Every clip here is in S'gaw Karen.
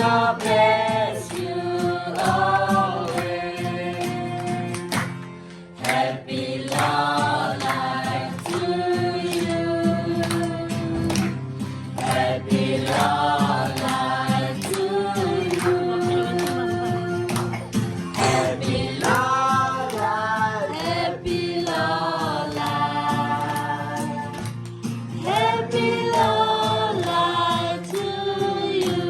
God bless you always. Happy long life to you. Happy long life to you. Happy long life, happy long life, happy long life to you.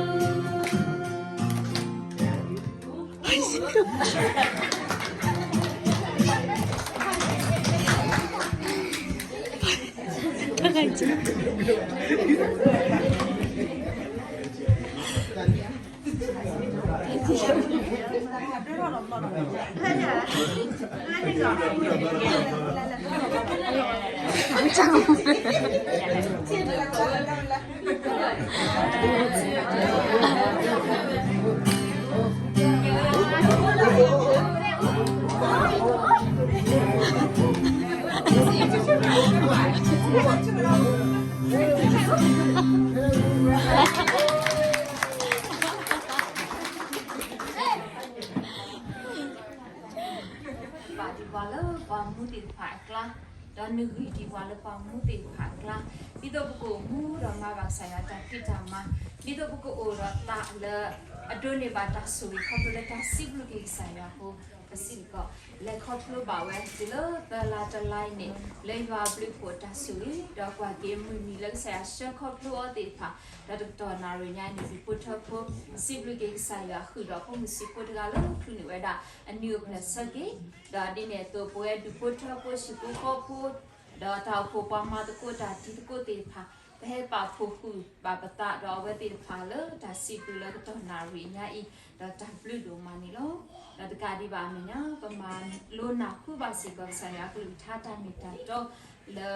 ဘၣ်ဒံးပှၤလၢပှၤမူသ့ၣ်တဖၣ်အကျါ, ဒီးနဂံၢ်ဒံးပှၤလၢပှၤမူသ့ၣ်တဖၣ်အကျါ, ဒ်သိးပကအိၣ်မူဒီးမၤဘၣ်ကစၢ်ယွၤတၢ်ဖံးတၢ်မၤ, ဒ်သိးပကအိၣ်ဒီးသးလၢအဒိးန့ၢ်ဘၣ်တၢ်ဆိၣ်ဂ့ၤ ခီဖျိလၢတၢ်စံးဘျုးက့ၤကစၢ်ယွၤအဃိ, ပစံးသကိး, လဲၤခီဖျိဘၣ်ဝဲတုၤလၢပလါတလါအံၤန့ၣ် လၢယွၤအဘျုးအဖှိၣ်တၢ်ဆိၣ်ဂ့ၤ, ဒီးကွၢ်က့ၤမုၢ်နံၤလၢကစၢ်ယွၤဆှၢခီဖျိအီၤသ့ၣ်တဖၣ်, ဒီးတကတီၢ်နၣ်ရံၣ်ညါအံၤန့ၣ် ဒူၣ်ဖိထၢဖိ စံးဘျုးက့ၤကစၢ်ယွၤ ဃုာ်ဒီးဖိမုၣ်ဆံးဖိတဂၤလၢချုးန့ၢ်ဝဲဒၣ် အနံၣ်အိၣ်ဖျဲၣ်ဆၢက့ၤ, ဒီးဒ်န့ၣ်အသိး ပဝဲဒူၣ်ဖိထၢဖိ ဟံၣ်ဖိဃီဖိ, ဒီးတၢ်အိၣ်ဖှိၣ်ပှၤမၤသကိးတၢ်တံၤသကိးသ့ၣ်တဖၣ်, ပဟဲပာ်ဖှိၣ်ဃုာ်ဘၣ်ပသးဒီးအဝဲသ့ၣ်တဖၣ်လၢ တၢ်စံးဘျုးလၢကတီၢ်နၣ်ရံၣ်ညါအံၤ, ဒီးတၢ်ဘျုးဒိၣ်မးန့ၣ်လီၤ. ဒီးတကးဒံးဘၣ်အမဲာ်ညါ ပမၤလိနၢ်ဟူဘၣ်စ့ၢ်ကီး ကစၢ်ယွၤအကလုၢ်ကထါတၢ်မ့ၢ်တၢ်တီလၢ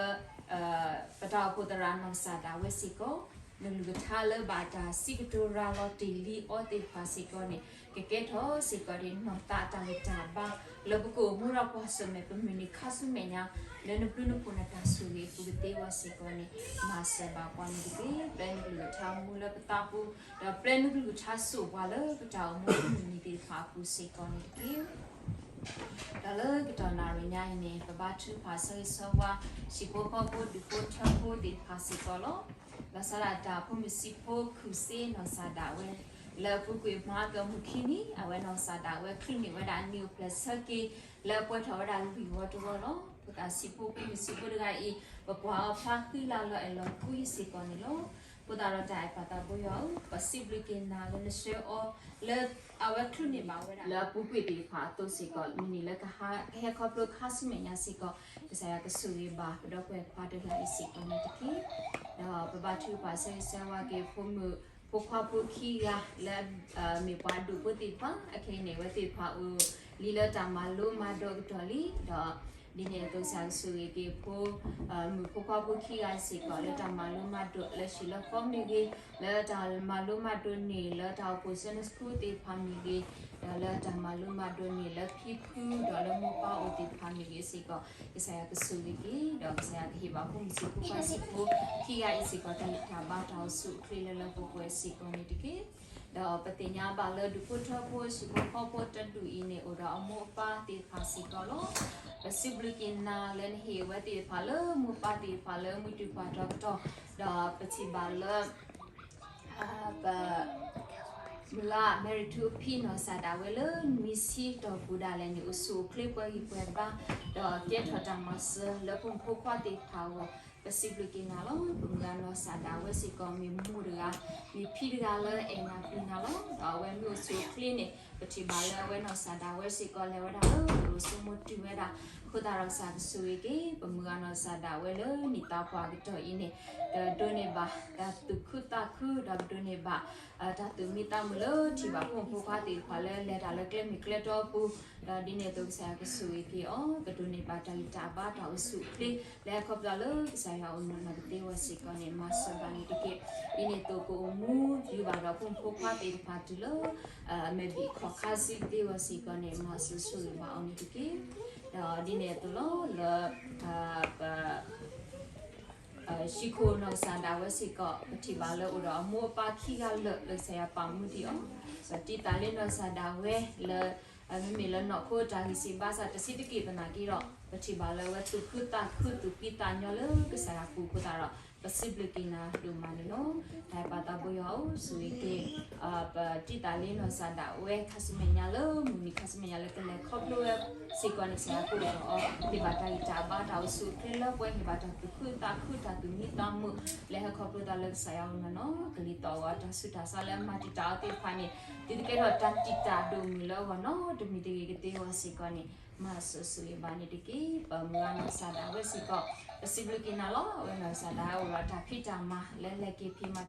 ပတၢ်အိၣ်ဖှိၣ်သရၣ်နီၢ်စၢ်ဒၣ်ဝဲစ့ၢ်ကီး, နကလုၢ်ကထါလၢဘၣ်တၢ်စံးကတိၤရၤလီၤတ့ၢ်လံအီၤသ့ၣ်တဖၣ်စ့ၢ်ကီးန့ၣ် ကကဲထီၣ်စ့ၢ်ကီးဒ်နီၢ်သးအတၢ်ဂံၢ်တၢ်ဘါ လၢပကအိၣ်မူဒီးကွၢ်ဆၢၣ်မဲာ်ပမုၢ်နံၤခါဆူမဲာ်ညါ, လၢနဘျုးနဖှိၣ်နတၢ်ဆိၣ်ဂ့ၤအပူၤကသ့ဝဲစ့ၢ်ကီးန့ၣ် မၤစၢၤဘၣ်ပှၤန့ၣ်တက့ၢ်. ပျဲနကလုၢ်ကထါမူလၢပသးပူၤ, ဒီးပျဲနကလုၢ်ကထါစိာ်ပှၤလၢပတၢ်အိၣ်မူမုၢ်နံၤသ့ၣ်တဖၣ်အပူၤစ့ၢ်ကီးန့ၣ်တက့ၢ်. ဒီးလၢကတီၢ်နၣ်ရံၣ်ညါအံၤန့ၣ် ပဘါထုကဖၣ်ဆၢဂ့ၤဆၢဝါ ဟံၣ်ဖိဃီဖိ ဒူၣ်ဖိထၢဖိသ့ၣ်တဖၣ်စ့ၢ်ကီးလီၤ. ဘၣ်ဆၣ်ဒၣ်တၢ်ဖိမုၣ်ဆံးဖိ ခူၣ်စ့နီၢ်စၢ်ဒၣ်ဝဲ လၢအပူၤကွံာ်မၤကမုၢ်ခံနံၤ အဝဲနီၢ်စၢ်ဒၣ်ဝဲ ချုးန့ၢ်ဝဲဒၣ်အနံၣ်အိၣ်ဖျဲၣ်ဆၢက့ၤ လၢအပှဲၤထီၣ်ဝဲဒၣ်လွံၢ်ဝီတဝီလီၤ. ဖိသၣ်ဆံးဖိ ဖိမုၣ်ဆံးဖိတဂၤအံၤ ပကွၢ်အီၤဖးဃံလၤလီၤအဲၣ်လီၤကွံစ့ၢ်ကီးန့ၣ်လီၤ. အဃိသတးဒီးတၢ်အဲၣ်ပၢ်သးဘိယွၤဧၢ, ပစံးဘျုးက့ၤနၤလၢနဆှၢအီၤ လၢအဝဲချုးန့ၢ်ဘၣ်ဝဲဒၣ် လၢအပူၤကွံာ်သ့ၣ်တဖၣ်အသိးစ့ၢ်ကီး, မုၢ်နံၤလၢကဟဲခီဖျိခါဆူမဲာ်ညါစ့ၢ်ကီး, ကစၢ်ယွၤကဆိၣ်ဂ့ၤဘၣ်ပဒီပုၢ်ဝဲၢ်ခွါတဂၤအံၤစ့ၢ်ကီးန့ၣ်တက့ၢ်. ဒီးပဘါထုကဖၣ်ဆၢဂ့ၤဆၢဝါက့ၤဖိမုၣ်ဖိခွါဖိခံဂၤလၢ မ့ၢ်ပှၤဒိၣ်ဖိသ့ၣ်တဖၣ်, အခဲအံၤန့ၣ် အဝဲသ့ၣ်တဖၣ်အိၣ်လံလၢတၢ်မၤလိမၤဒိးအကတီၢ်လံ, ဒီးဒ်န့ၣ်အသိးကစၢ်ယွၤကဆိၣ်ဂ့ၤက့ၤဖိ မုၣ်ဖိခွါဖိခံဂၤစ့ၢ်ကီး လၢတၢ်မၤလိမၤဒိးလၢဟံၣ်လၢဃီမ့ၢ်ဂ့ၤ, လၢတၢ်မၤလိမၤဒိးန့ၢ်လၢတၢ်အိၣ်ဖှိၣ် Sunday School သ့ၣ်တဖၣ်မ့ၢ်ဂ့ၤ, ဒီးလၢတၢ်မၤလိမၤဒိးန့ၢ်လၢဖံဖု ဒီးလၢမိၢ်ပၢ်အိၣ်သ့ၣ်တဖၣ်မ့ၢ်ဂ့ၤစ့ၢ်ကီး, ကစၢ်ယွၤကဆိၣ်ဂ့ၤက့ၤ, ဒီးကစၢ်ယွၤကဟ့ၣ်ဘၣ်ဖိမုၣ်ဆံးဖိခွါဆံးဖိခံဂၤအံၤစ့ၢ်ကီး တၢ်ဂံၢ်တၢ်ဘါတၢ်အိၣ်ဆူၣ်အိၣ်ချ့လၢလၢပှဲၤပှဲၤစ့ၢ်ကီးန့ၣ်တက့ၢ်. ဒီးပသ့ၣ်ညါဘၣ်လၢဒူၣ်ဖိထၢဖိဟံၣ်ဖိဃီဖိတဒူၣ်အံၤန့ၣ် အိၣ်ဒီးအမိၢ်အပၢ်သ့ၣ်တဖၣ်စ့ၢ်ကီးလီၤ. ပစံးဘျုးက့ၤနၤလၢနဟ့ၣ်အဝဲသ့ၣ်တဖၣ်လၢမိၢ်ပၢ်သ့ၣ်တဖၣ်လၢမုၢ်တူၢ်ပှၢ်ထီကတီၢ်, ဒီးပထံၣ်ဘၣ်လၢ ပ မုၢ်လၢ် Mary ထူအဖံနီၢ်စၢ်ဒၣ်ဝဲလၢနွံဆံတီၢ်ပူၤဒၣ်လဲာ်န့ၣ် အိၣ်ဆူၣ်အိၣ်ချ့ပှဲၤဂံၢ်ပှဲၤဘါ, ဒီးကဲထီၣ်တၢ်မၤစၢၤလၢဖိမုၣ်ဖိခွါသ့ၣ်တဖၣ်အဂီၢ်, ပစံးဘျုးက့ၤနၤလီၤ. ပမုၢ်ဂၤနီၢ်စၢ်ဒၣ်ဝဲစ့ၢ်ကီး မ့ၢ်မိၢ်တဂၤ, မ့ၢ်ဖံတဂၤလၢအဲၣ်နၤပျံၤနၤလီၤ. ဒီးအဝဲမ့ၢ်အိၣ်ဆူၣ်အိၣ်ချ့န့ၣ် ပထံၣ်ဘၣ်လၢအဝဲနီၢ်စၢ်ဒၣ်ဝဲစ့ၢ်ကီး လဲၤဝဲဒၣ်လၢအဒိၣ်စိမိၢ်တုၤဝဲဒၣ်, အဃိသတးဒီးကစၢ်ယွၤကဆိၣ်ဂ့ၤက့ၤ ပမုၢ်ဂၤနီၢ်စၢ်ဒၣ်ဝဲလၢနံၣ်သးပှၢ်အကတီၢ်အံၤန့ၣ်, ဒီးဒိးန့ၢ်ဘၣ်တၢ်သူၣ်ခုသးခု ဒီးပဒိးန့ၢ်ဘၣ် တၢ်သူၣ်မံသးမုာ်လၢထံၣ်ဘၣ်ဖိမုၣ်ဖိခွါသ့ၣ်တဖၣ်လၢလဲၤတၢ်လၢကျဲမုၢ်ကျဲတီအပူၤ, ဒီးဒ်န့ၣ်အသိးကစၢ်ယွၤကဆိၣ်ဂ့ၤက့ၤအီၤ, ပဒိးန့ၢ်ဘၣ်တၢ်ဂံၢ်တၢ်ဘါတၢ်အိၣ်ဆူၣ်အိၣ်ချ့ လၢအခီပညီလၢကစၢ်ယွၤအိၣ်နီၢ်နီၢ်ကသ့ဝဲစ့ၢ်ကီးန့ၣ် မၤစၢၤဘၣ်န့ၣ်တက့ၢ်. ဒ်န့ၣ်အသိးကအိၣ်မူဒံးဘၣ်ဒီးဖိမုၣ်ဖိခွါသ့ၣ်တဖၣ်တုၤလၢ မဲာ်ဘံၣ်ခီၣ်ခါဆူကသ့ဝဲစ့ၢ်ကီးန့ၣ် မၤစၢၤဆိၣ်ဂ့ၤဘၣ်အီၤန့ၣ်တက့ၢ်. ဒီးဒ်န့ၣ်အသိးလီၤလၢ ပ ဟံၣ်ခိၣ်နီၢ်ကစၢ်ဒၣ်ဝဲစ့ၢ်ကီး ပထံၣ်ဘၣ်လၢအိၣ်ဒီးအမိၢ်အပၢ်ခံဂၤလၢာ် လၢကစၢ်ယွၤပာ်မူဒံးအီၤ, ဒီးတံၢ်သးလၢနီၢ်ကစၢ်ဒၣ်ဝဲလၢ မ့မ့ၢ်လၢနီၢ်ခိတၢ်ဂံၢ်စၢ်ဘါစၢ်တဆံးတက့ၢ်သနာ်က့ဒီး ပထံၣ်ဘၣ်လၢအဝဲသူၣ်ခုသးခုသူၣ်ဖှံသးညီလၢကစၢ်ယွၤပူၤအဃိသတးဒီး ပစံးဘျုးက့ၤနၤဒိၣ်မးန့ၣ်လီၤ. တၢ်အဲၣ်ပၢ်သးဘိယွၤဧၢ, ဆိၣ်ဂ့ၤက့ၤ ပတံၢ်သးလၢနီၢ်ကစၢ်ဒၣ်ဝဲ ခါဆူမဲာ်ညါလၢမုၢ်နံၤခါဆူမဲာ်ညါလၢကလဲၤခီဖျိဝဲစ့ၢ်ကီးန့ၣ် ကစၢ်ယွၤကိးဒီးအီၤ ဟ့ၣ်ဘၣ်တၢ်ဂံၢ်တၢ်ဘါတၢ်အိၣ်ဆူၣ်အိၣ်ချ့လၢပှဲၤ ဟ့ၣ်ဘၣ်တၢ်သူၣ်ခုသးခုတၢ်သူၣ်မံသးမုာ် လဲၤဟဲခီဖျိသးလၢကစၢ်ယွၤအအိၣ်မးနီၤ ကလံၤသီၣ်ဂီၤတၢ်ဆူးတၢ်ဆါလၢအမၤတံာ်တာ်အီၤသ့ၣ်တဖၣ်န့ၣ် ဒ်သိးကဲထီၣ်တၢ်တံာ်တာ်ဒိၣ်မုၢ်လၢအဂီၢ်နီၤ တမံၤတဂ့ၤကသ့အဂီၢ်စ့ၢ်ကီးန့ၣ် မၤစၢၤဆိၣ်ဂ့ၤဘၣ်န့ၣ်တက့ၢ်. ပမုၢ်ဂၤနီၢ်ကစၢ်ဒၣ်ဝဲစ့ၢ်ကီး ပစံးဘျုးက့ၤနၤလီၤ. အဝဲနီၢ်ကစၢ်ဒၣ်ဝဲအိၣ်ဒီးတၢ်ဖံးတၢ်မၤလၢလဲၤက့ၤဖံးမၤ